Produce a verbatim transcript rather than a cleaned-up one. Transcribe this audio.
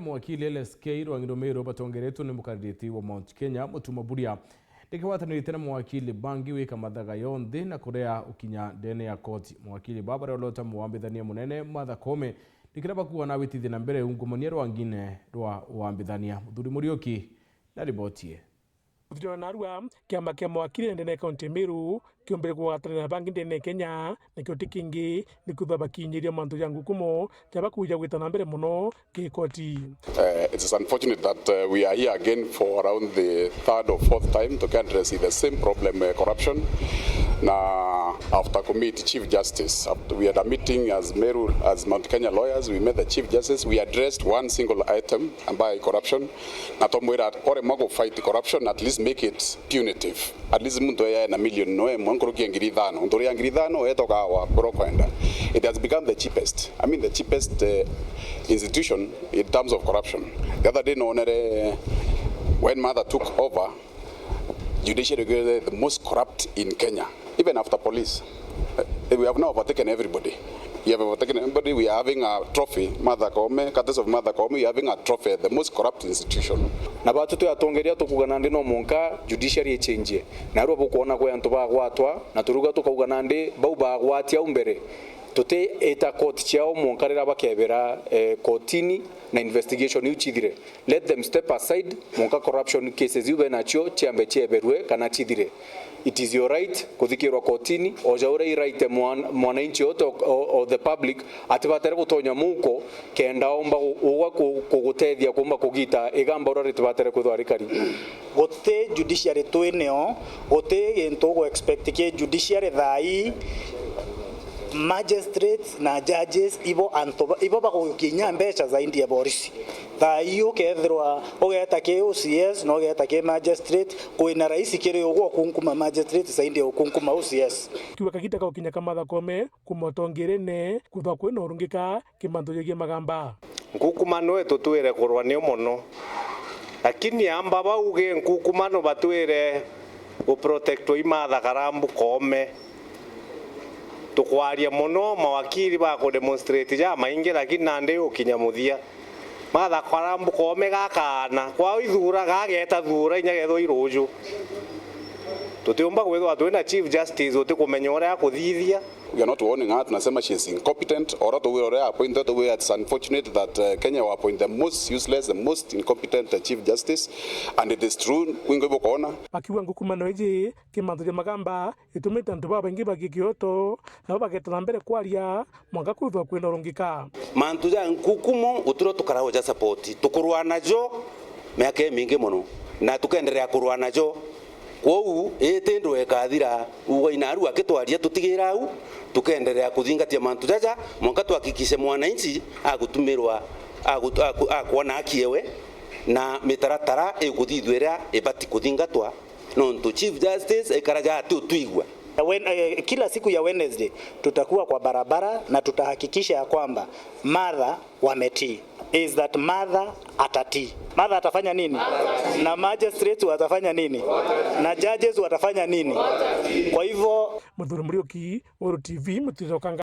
Mwakili L S K Rwangi Rumiru batongeretwe ni mukaririti wa Mount Kenya, Mutuma Buria, nikigwatanirite na mawakili bangi gwika mathaga yonthe na kurea ukinya ndene ya koti. Mawakili baba bariorota muwambithania munene Martha Koome, nikira bakuuga nawitithie na mbere ungumania rwangine rwa wambithania. Muthuri Muriuki na riboti ii. Kuthirana narua, kiama kia mawakili ndene ya kaunti ya Meru kiumbire kugwatanira na bangi ndene ya Kenya, nakio ti kingi ni kwithwa bakinyiria mantu ja ngukumo ja bakuuja gwita na mbere mono gikoti. Uh, it is unfortunate that, uh, we are here again for around the third or fourth time to address the same problem, uh, corruption. Na after commit Chief Justice, after we had a meeting as Meru, as Mount Kenya lawyers, we met the Chief Justice, we addressed one single item, ambayo corruption. Na twamwira, oremwa ku fight corruption, at least make it punitive. At least muntu eye na million no emwe nkuruki ya ngiri ithano. Nthuri ya ngiri ithano etoka wa bro kwenda. It has become the cheapest. I mean, the cheapest, uh, institution in terms of corruption. The other day, nonere when Martha took over, judiciary was the most corrupt in Kenya, even after police. Uh, we have now overtaken everybody. We have overtaken everybody. We are having a trophy, Martha Koome, courtesy of Martha Koome, we are having a trophy, the most corrupt institution. Na batu twi atongeria tukuga nandi no mwanka judiciary ichenjie. Na arua bukwona kwi antu bagwatwa, na turuga tukauga nandi bau bagwatia au mbere, tutiita court ciao mwanka riria bakebera, eh, kotini na investigation iu cithire. Let them step aside, mwanka corruption cases iu benacio ciambe cieberue kana cithire. It is your right kuthikirwa kotini, o ja uria i right mwan-, mwananchi wote o, o, o the public atibatere gutonya muuko kenda omba gu-, ugwa ku-, kugutethia kuumba kugita igamba uria ritibatere kwithwa rikari. Guti judiciary twineo, guti gintu ugu expect ki judiciary thaa ii. Magistrates na judges ibo antu ba-, ibo bagukinya mbeca zaidi ya borisi. Thaa ii ukethirwa ugeta ki O C S na ugeta ki magistrate, kwina raisi kiri ugwe ukunkuma magistrate zaidi ya ukunkuma O C S. Kiuga kagita ka gukinya ka Martha Koome kuuma utongerene, kwithwa kwina urungika ki mantu jegie magamba. Nkukumano itutwire kurwa nio mono, lakini amba bauge nkukumano batwire guprotectwa i Martha Karambu Koome. Tukwaria mono, mawakili bakudemonstrate jamaingi, lakini nandi ukinya muthia. Martha Karambu Koome gakaana, kwao ithura, gageta thura inya gethwa i ruju. Tutiumba kwithwa twina Chief Justice utikumenya uria akuthithia. We are not warning her, tunasema she is incompetent. Ora tuwira uria appointed, we, it's unfortunate that, uh, Kenya wa appoint the most useless, the most incompetent, uh, Chief Justice, and it is true, kwingi bukoona. Akiuga ngukumano iji ki mantu ja magamba itumite antu babaingi bagie kioto, nabo bageta na mbere kwaria mwanka kwithwa kwina urungika. Mantu ja nkukumo gutiro tukara uja support, tukurwa najo miaka imingi mono, na tukenderea kurwa najo. Kwou ii ti ndwe ikathira, ugwa inaru akitwaria tutigira au, tukenderea kuthingatia mantu jaja mwanka tuhakikishe mwananchi agutumirwa, agu-, aku-, akwona haki ewe, na mitaratara ikuthithua iria ibati kuthingatwa, nontu Chief Justice aikara ja ati utwigua. Wen-, eh, kila siku ya Wednesday tutakuwa kwa barabara na tutahakikisha ya kwamba Martha wametii. Is that Martha atatii. Martha atafanya nini? Na magistrates watafanya nini? Na judges watafanya nini? Kwa hivyo, Muthuri Muriuki, Weru T V, Mutiri Okanga.